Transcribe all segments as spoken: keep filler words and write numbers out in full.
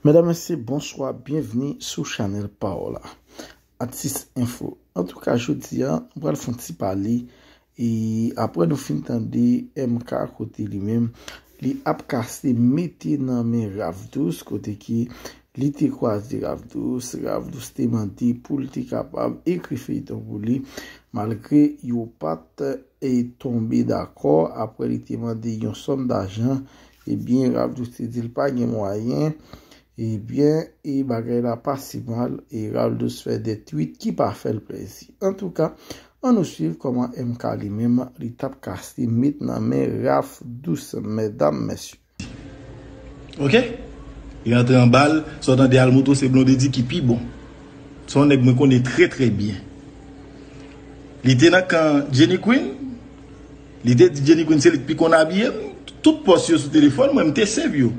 Medam, mesye, bonswa, byenvni sou chanèl pa w la. Atis Enfo. Antouka, jodi a, nou pral fè yon ti pale. E apre nou fin tande M K kote li menm, li ap kase mete nan men Ralph Douce, kote ki li te kwaze Ralph Douce. Ralph Douce te mande pou l te kapab ekri feyton pou li, malgre yo pa t e tonbe dakò apre li te mande yon sòm dajan, ebyen, Ralph Douce te di l pa gen mwayen, ebyen, e bagay la pa si mal, e Ralph Douce fè de twit ki pa fè l plezi. Antouka, ann nou swiv kòman M K li menm, li t ap kase met nan men Ralph Douce, medam, mesye. Ok? Li rantre anba l, sa w tande al moto, se Blondedy ki pi bon. Se yon nèg mwen konnen trè, trè byen. Li te nan kan Jenny Queen, li te di Jenny Queen se li k pi konn abiye m. Tout pòs yo sou telefòn mwen, m te save yo.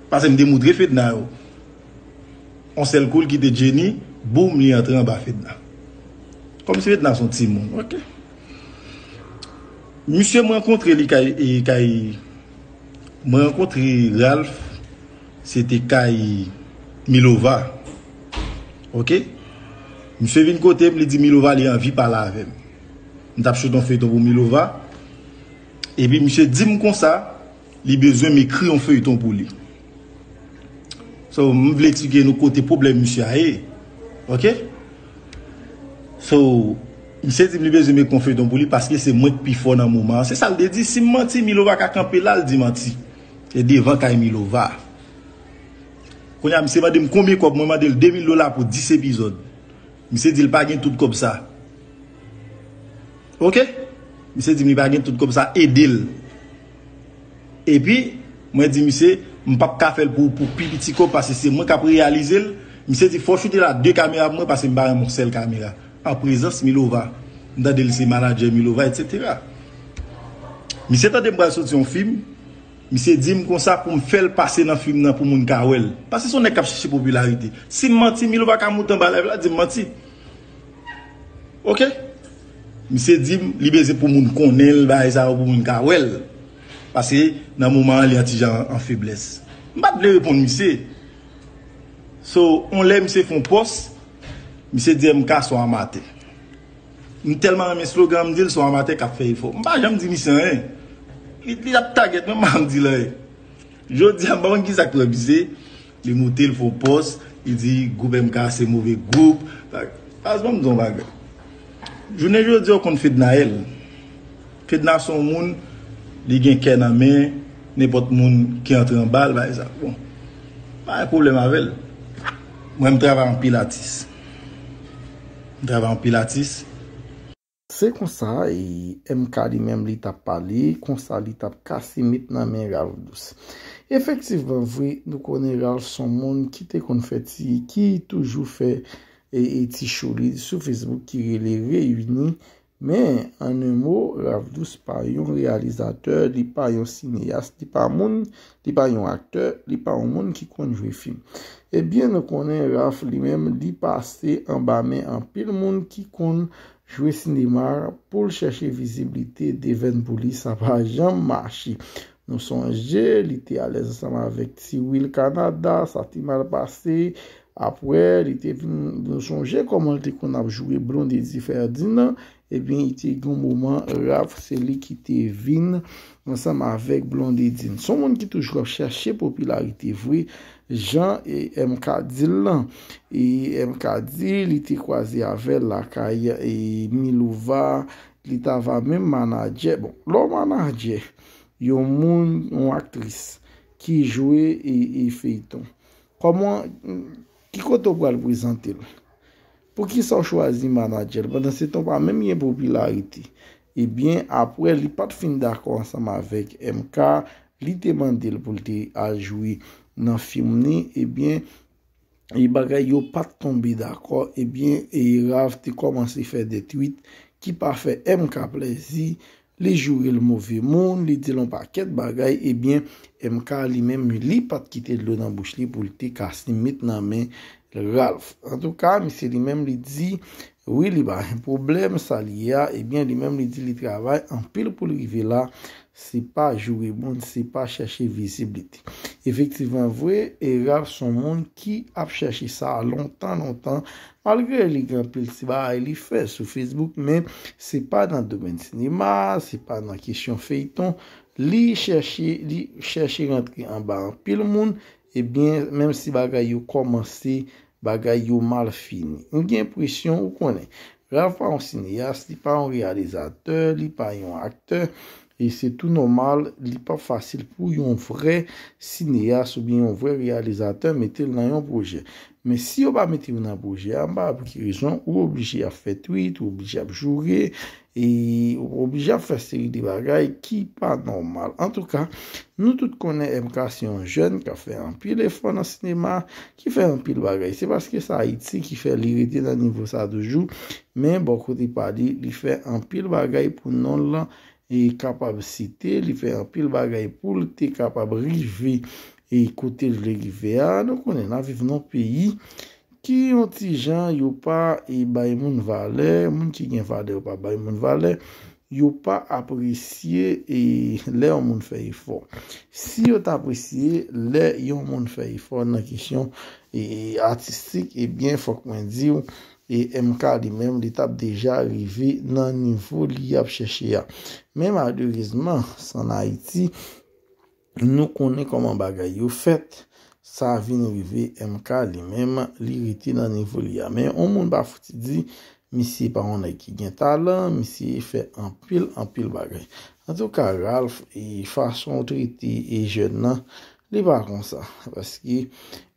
Paske m te moutre Fedna yo. On sèl kou l kite Jenny, boum, li antre anba Fedna. Kòmsi Fedna se yon timoun, ok? Misye, m rankontre li kay, e, kay, mwen rankontre Ralph, se te kay Milova. Ok? Misye vin kote m, li di Milova li anvi pale avè m. M t ap choute yon feyton pou Milova. Epi misye di m konsa, li bezwen m ekri yon feyton pou li. So, m vle eksplike nou kote pwoblèm misye a ye. Ok? So, misye di m li bezwen m ekri yon feyton pou li paske se mwen k pi fò nan moman an. Se sa l te di. Si m manti, Milova ka kanpe la, l di manti. E devan kay Milova. Kounye a, misye mande m konbyen kòb, mwen mande l de mil dola pou dis epizòd. Misye di l pa gen tout kòb sa. Ok? Misye di m li pa gen tout kòb sa, ede l. Epi, mwen di misye, m p ap ka fè l pou, pou pi piti kòb, paske se mwen k ap reyalize l. Misye di, fò w choute la de kamera pou mwen, paske m pa renmen yon sèl kamera. An prezans Milova. M tande l se manadjè Milova, etsetera. Misye tande m pral soti yon fim, misye di m konsa pou m fè l pase nan fim nan pou moun ka wè l. Paske se yon nèg k ap chèche popilarite. Si m manti, Milova ka moute anba live la, di m manti. Ok? Misye di m li bezwen pou moun konnen l, bagay sa yo pou moun ka wè l. Paske nan moman an, li an ti jan an feblès. M pa t vle reponn misye. So, on lè misye fè yon pòs, misye di M K se yon amatè. M tèlman renmen slogan an, m di l se yon amatè k ap fè efò. M pa janm di misye anyen. Li, li ap tagèt mwen, m pa janm di l anyen. Jodi a, m pa konn kisa k pran misye. Li moute, l fè yon pòs, li di gwoup M K se move gwoup. Baz, ban m di w yon bagay. Jounen jodi a, w konn Fednaelle. Fedna se yon moun, li gen kè nan men nenpòt moun ki antre anba l, bagay sa. Bon, pa gen pwoblèm avè l. Mwen, m travay anpil atis. M travay anpil atis. Se konsa, e M K li menm, li t ap pale, konsa li t ap kase met nan men Ralph Douce. Efektivman vre, nou konnen Ralph se yon moun ki te konn fè ti, ki toujou fè e, e ti show li sou Facebook ki rele Reyini. Men, an en mo, Ralph Douce pa yon reyalizatè, li pa yon sineyas, li pa moun, li pa yon aktè, li pa yon moun ki konn jwe fim. Ebyen, nou konnen Ralph li menm, li pase anba men anpil moun ki konn jwe sinema pou l chèche viziblite, devèn pou li, sa pa janm mache. Nou sonje, li te alèz ansanm avèk Ti Will Canada, sa te mal pase. Apre, li te vin, nou sonje kòman l te konn ap jwe Blondedy Ferdinand. Ebyen, li te gen yon moman, Ralph, se li ki te vin ansanm avèk Blondedy. Se yon moun ki toujou ap chèche popilarite vre, jan e M K di l lan. E M K di, li te kwaze avè l lakay e Milova, li t ava menm manadjè. Bon, lè w manadjè yon moun, yon aktris ki jwe e, e feyton, kòman, ki kote w pral prezante l? Poukisa w chwazi manadjè l pandan se tan w pa menm gen popilarite? Ebyen, apre li pa t fin dakò ansanm avèk M K, li te mande l pou l te al jwe nan fim ni, ebyen, e bagay yo pa t tonbe dakò, ebyen, e Ralph te kòmanse fè de twit ki pa fè M K plèzi, li joure l move moun, li di l yon pakèt bagay, ebyen, M K li menm, li pa t kite dlo nan bouch li pou l te kase met nan men Ralph. Antouka, misye li menm, li di, wi, li pa gen pwoblèm, sa li ye a, ebyen, li menm, li di li travay anpil pou l rive la, se pa joure moun, se pa chèche viziblite. Efektivman vre, e Ralph se yon moun ki ap chèche sa lontan, lontan. Malgre li gen anpil ti bagay li fè sou Facebook, men se pa nan domèn sinema, se pa nan kesyon feyton. Li chèche, li chèche rantre anba anpil moun, ebyen, menm si bagay yo kòmanse, bagay yo mal fini. M gen enpresyon, ou konnen, Ralph pa yon sineyas, li pa yon reyalizatè, li pa yon aktè, e se tou nòmal, li pa fasil pou yon vrè sineyas oubyen yon vrè reyalizatè mete l nan yon pwojè. Men si yo pa mete w nan pwojè a, m pa wè pou ki rezon, ou oblije ap fè tweet, ou oblije ap joure, e ou oblije ap fè seri de bagay ki pa nòmal. Antouka, nou tout konnen M K se yon jèn k ap fè anpil efò nan sinema, ki fè anpil bagay. Se paske se Ayiti ki fè li rete nan nivo sa toujou, men bò kote pa li, li fè anpil bagay pou non l lan e kapab site, li fè anpil bagay pou l te kapab rive e kote l vle rive a. Nou konnen n ap viv nan yon peyi ki yon ti jan yo pa e bay moun valè, moun ki gen valè yo pa bay moun valè, yo pa apresye e lè yon moun fè efò. Si yo t apresye lè yon moun fè efò nan kesyon e atistik, ebyen, fòk mwen di w, e M K li menm, li t ap deja rive nan nivo li ap chèche a. Men malerezman, s an Ayiti, nou konnen kòman bagay yo fèt, sa vin rive M K li menm, li rete nan nivo li a. Men yon moun pa fouti di, misye pa yon nèg ki gen talan, misye fè anpil, anpil bagay. Antouka, Ralph, e fason w trete e jèn nan, li pa konsa. Paske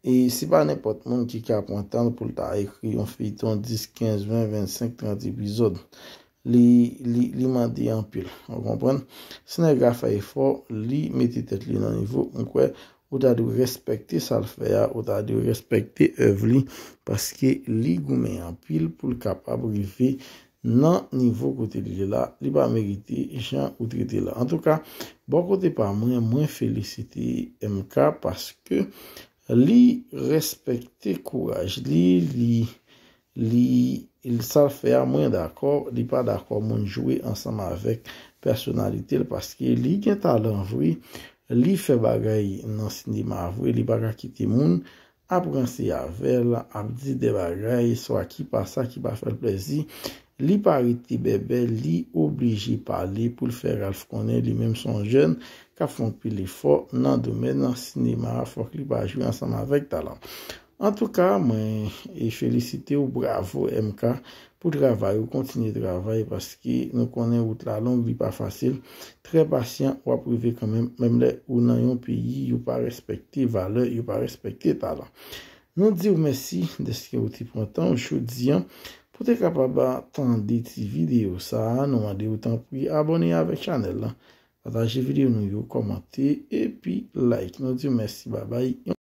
e se pa nenpòt moun ki ka pran tan l pou l ta ekri yon feyton dis, kenz, ven, vennsenk, trant epizòd. Li, li, li mande anpil. Ou konprann? Si nèg la fè efò, li mete tèt li nan nivo, mwen kwè ou ta dwe respekte sa l fè a, ou ta dwe respekte èv li, paske li goumen anpil pou l kapab rive nan nivo kote li ye la. Li pa merite jan ou trete l la. Antouka, bò kote pa mwen, mwen felisite M K paske li respekte kouraj li, li, li, li sa l fè a, mwen dakò, li pa dakò moun jwe ansanm avèk pèsonalite l, paske li gen talan vre, li fè bagay nan sinema vre, li pa ka kite moun ap ranse avè l, ap di de bagay, swa ki pa sa, ki pa fè l plezi. Li pa rete bèbè, li oblije pale pou l fè Ralph konnen li menm se yon jèn k ap fè anpil efò nan domèn nan sinema a, fòk li pa jwe ansanm avèk talan. Antouka, mwen e felisite w, bravo M K, pou travay ou, kontinye travay, paske nou konnen wout la long, li pa fasil. Trè pasyan, w ap rive kanmenm, menm lè ou nan yon peyi, yo pa respekte valè, yo pa respekte talan. Nou di w mèsi dèske ou te pran tan w jodi a pou te kapab tande ti videyo sa a. Nou mande w tanpri abòne avèk chanèl la. Pataje videyo nou yo, kòmante, epi like. Nou di w mèsi, babay.